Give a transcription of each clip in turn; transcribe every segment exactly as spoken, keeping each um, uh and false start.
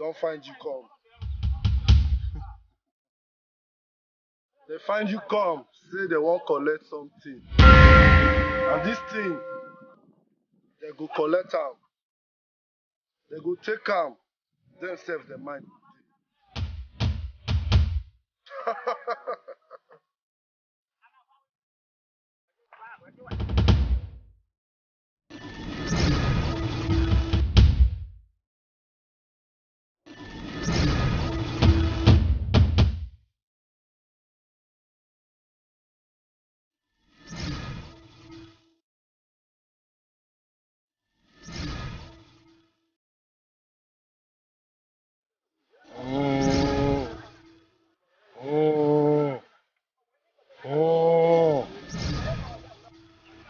Don't find you come. They find you come, say they won't collect something. And this thing, they go collect am. They go take am. Themselves, the mind.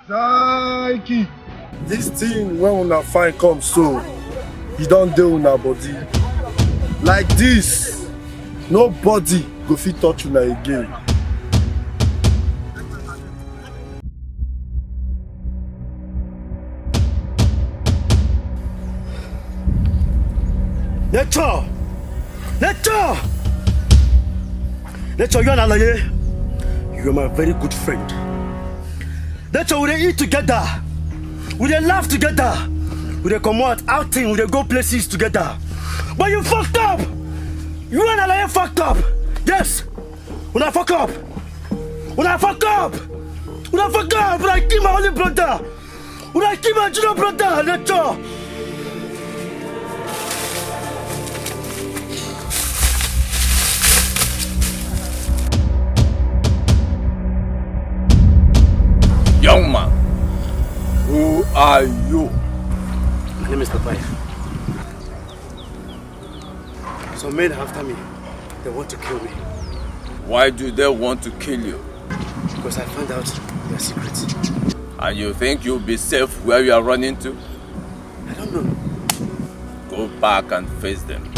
Zaiki! This thing when una find come so, e don dey una body. Like this, nobody go fit touch una again. Nature! Nature! Nature, you and Alaye, you are my very good friend. Nature, we dey eat together. We dey laugh together. We dey comot outing. We dey go places together. But you fucked up. You and Alaye fucked up. Yes. Una fuck up. Una fuck up. Una fuck up. Una kill my only brother. Una kill my junior brother. Nature. Young man, who are you? My name is Papaya. Some men are after me. They want to kill me. Why do they want to kill you? Because I found out their secrets. And you think you'll be safe where you are running to? I don't know. Go back and face them.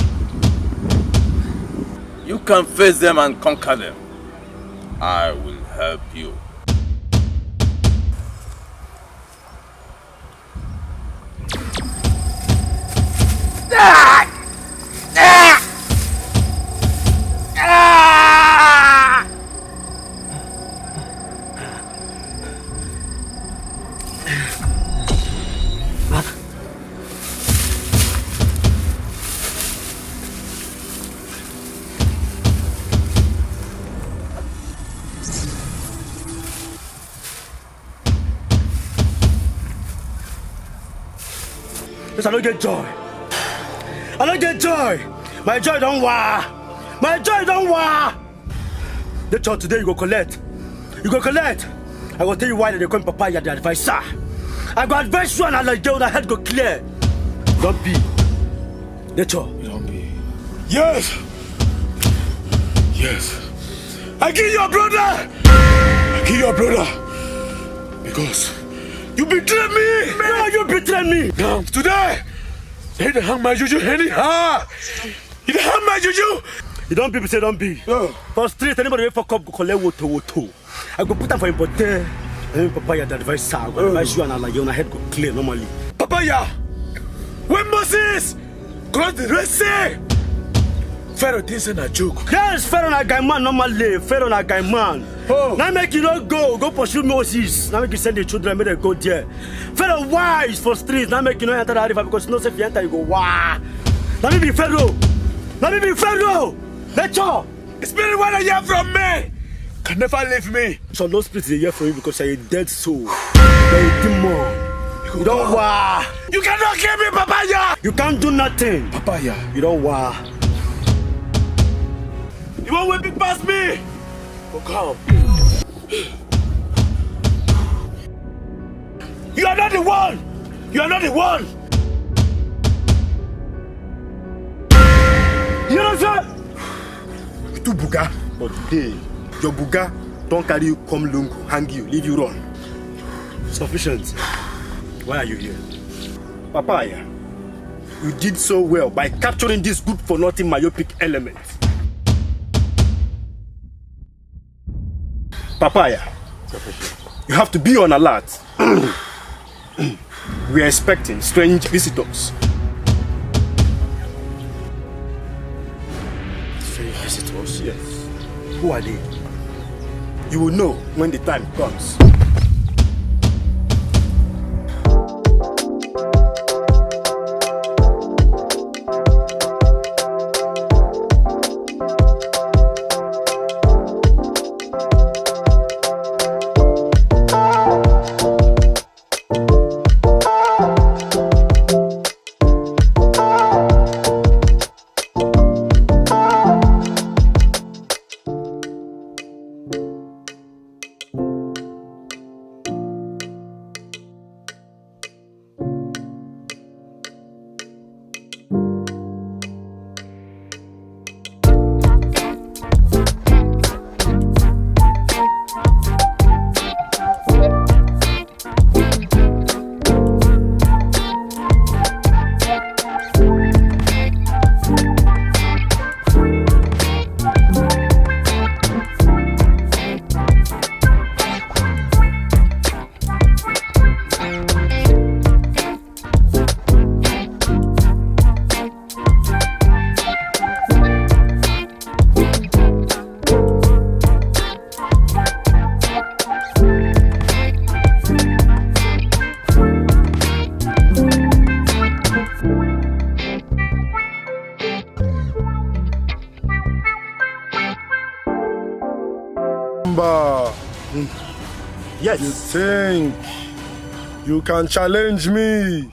You can face them and conquer them. I will help you. Yes, I don't get joy. I don't get joy. My joy don't war. My joy don't war. The church today you go collect. You go collect. I go tell you why they call me Papa, you are the advisor. I go advise you and I like you, head go clear. Don't be. Nature. Don't be. Yes. Yes. I kill your brother. I kill your brother. Because you betray me. No, you betray me. Now, today, they dey hang my juju anyhow. You dey hang my juju. You don't be, say don't be. No. For street, anybody wey fuck up go collect woto woto. I go put am for him body. Hey, Papa, you advise sir. I go advise you and Allah, your head go clear normally. Papaya, when Moses crossed the Red Sea, Pharaoh didn't say na joke. Yes, Pharaoh na guy man normally. Pharaoh na guy man. Oh. Now make you no go, go pursue Moses. Now make you send the children, make them go there. Pharaoh wise for streets. Now make you no enter the river because you know say if you enter, you go wah. Now me be Pharaoh. Now me be Pharaoh. Nature. The spirit wey I hear from me can never leave me. So no spirit dey hear from you because you're a dead soul. You're a demon. You don't war. You cannot kill me, Papaya. You can't do nothing. Papaya. You don't war. You won't wait me past me. Go come. You are not the one. You are not the one. You know, sir. You too buga. But today, your buga don't carry you come Lungu, hang you, leave you run. Sufficient. Why are you here? Papaya, you did so well by capturing this good for nothing myopic element. Papaya, you have to be on alert. We are expecting strange visitors. Yes. Who are they? You will know when the time comes. Mba, yes. You think you can challenge me?